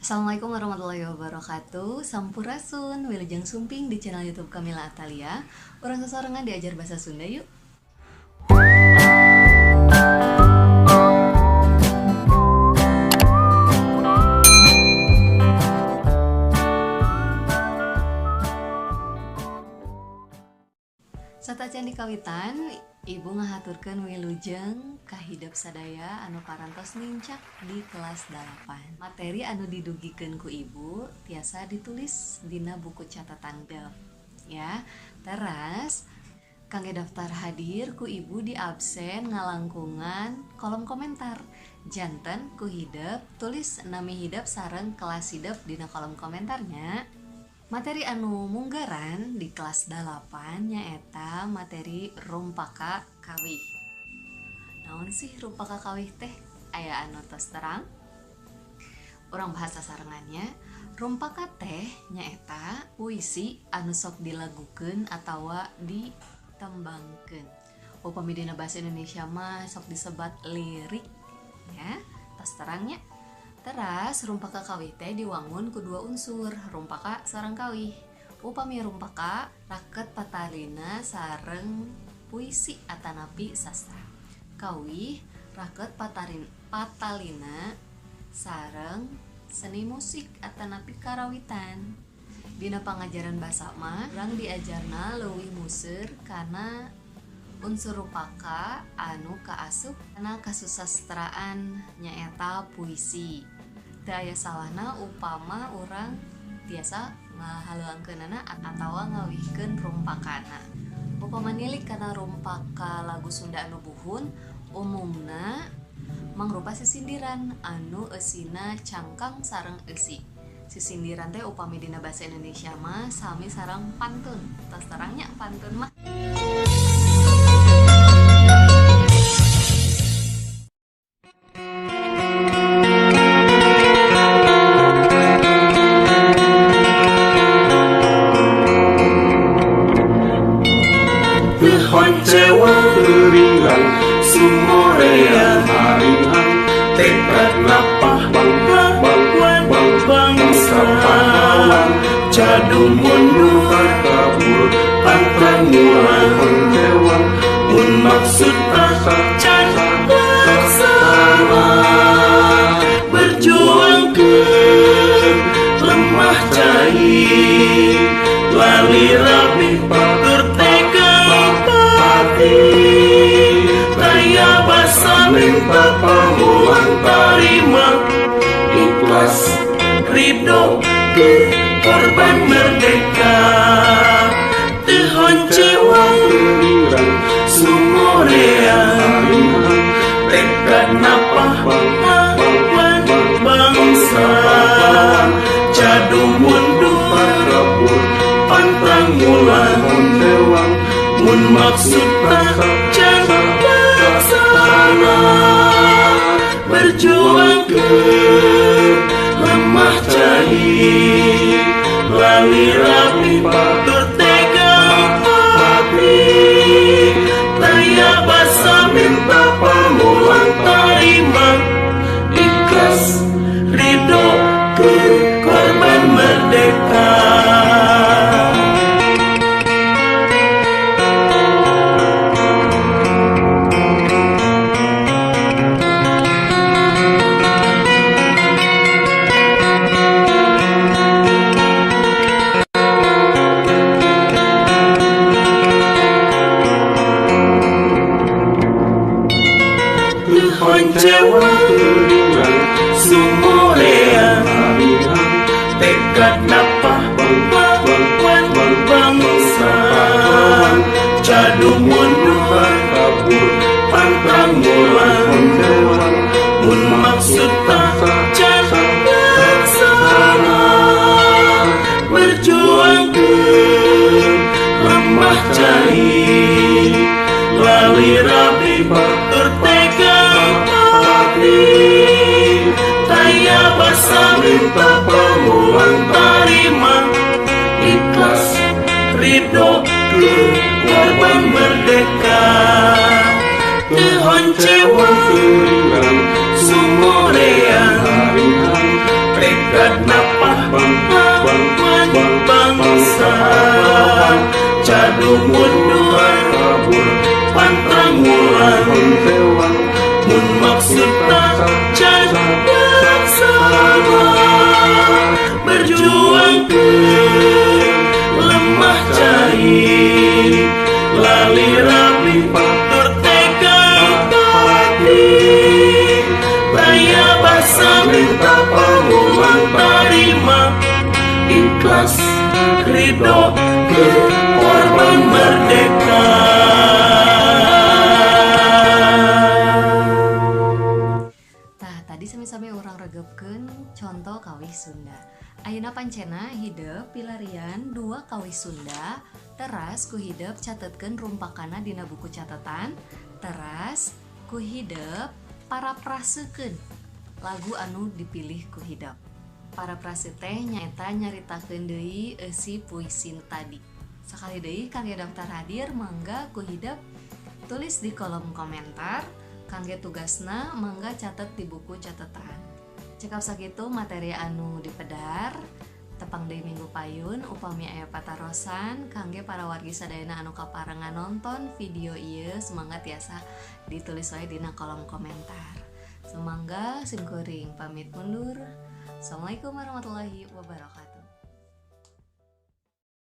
Assalamualaikum warahmatullahi wabarakatuh. Sampurasun, wilujeng sumping di channel YouTube Kamila Atalia. Urang sasarengan diajar bahasa Sunda yuk. Satacan di kawitan, Ibu ngahaturkeun wilujeng kahidep sadaya anu parantos nincak di kelas 8. Materi anu didugikeun ku Ibu tiasa ditulis dina buku catatan dep ya. Teras kangge daftar hadir ku Ibu di absen ngalangkungan kolom komentar. Janten ku hidep tulis nami hidep sareng kelas hidep dina kolom komentarnya. Materi anu munggaran di kelas 8 nyaeta materi rumpaka kawih. Naon sih rumpaka kawih teh? Aya anu tos terang? Urang bahasa sarengannya, rumpaka teh nyaeta puisi anu sok dilagukeun atawa ditembangkeun. Upami dina bahasa Indonesia mah sok disebat lirik ya, tos terangnya. Teras rumpaka kawih teh diwangun ku dua unsur, rumpaka sareng kawih. Upami rumpaka raket patalina sareng puisi atanapi sastra. Kawih raket patalina sareng seni musik atanapi karawitan. Dina pangajaran basa mah urang diajarna leuwih museur kana unsur rupaka anu kaasup kana kasusastraan nyaeta puisi. Teu aya salahna upama urang tiasa ngahaluangkeunana atawa ngawihkeun rumpakana. Upama nilik kana rumpaka lagu Sunda anu buhun, umumna mangrupa sisindiran anu eusina cangkang sareng eusi. Sisindiran teh upami dina bahasa Indonesia mah sami sareng pantun. Tos terangnya pantun mah. Honcewa sumorean haringan tekad napah pahlawan bangsa pahlawan jadu mundur kabur pantang mulang honcewa mun maksud can laksana berjuang ke lemah cai lali rapi taya basa minta pamulang tarima ikhlas ridho ke korban merdeka teu honcewa sumorean tekad napah pahlawan bangsa jadu mundur pantang mulang mun maksud can laksana berjuang ke lemah cai lali rapi tur tega pati taya basa minta pamulang tarima ikhlas ridho ke korban merdeka. Honcewa sumorean tekad napah pahlawan bangsa jadu mundur kabur pantang mulang mun maksud can laksana berjuang ke lemah cai lali rapi tur taya basa minta pamulang tarima ikhlas ridho ke korban merdeka teu honcewa sumorean tekad Tekadna pahlawan bangsa. Cadu mundur pantang mulang, mun maksudna candak salah. Berjuang ke lemah cai, lali rapi tur tega pati. Taya basa minta pamulang tarima, ikhlas ridho ke korban merdeka. Tah, tadi sami-sami urang regepkeun contoh kawih Sunda. Ayeuna pancena hidep pilarian dua kawih Sunda, teras ku hidep catetkeun rumpakana dina buku catatan, teras ku hidep paraprasekeun lagu anu dipilih ku hidep. Paraprase teh nyaeta nyaritakeun deui eusi puisi tadi. Sakali deui kangge daftar hadir mangga ku hidep tulis di kolom komentar, kangge tugasna mangga catet di buku catatan. Cekap sakitu materi anu dipedar. Tepang deui minggu payun upami aya patarosan kangge para wargi sadayana anu kaparengan nonton video ieu semangat tiasa ditulis wae dina kolom komentar. Sumangga simkuring pamit mundur. Assalamualaikum warahmatullahi wabarakatuh.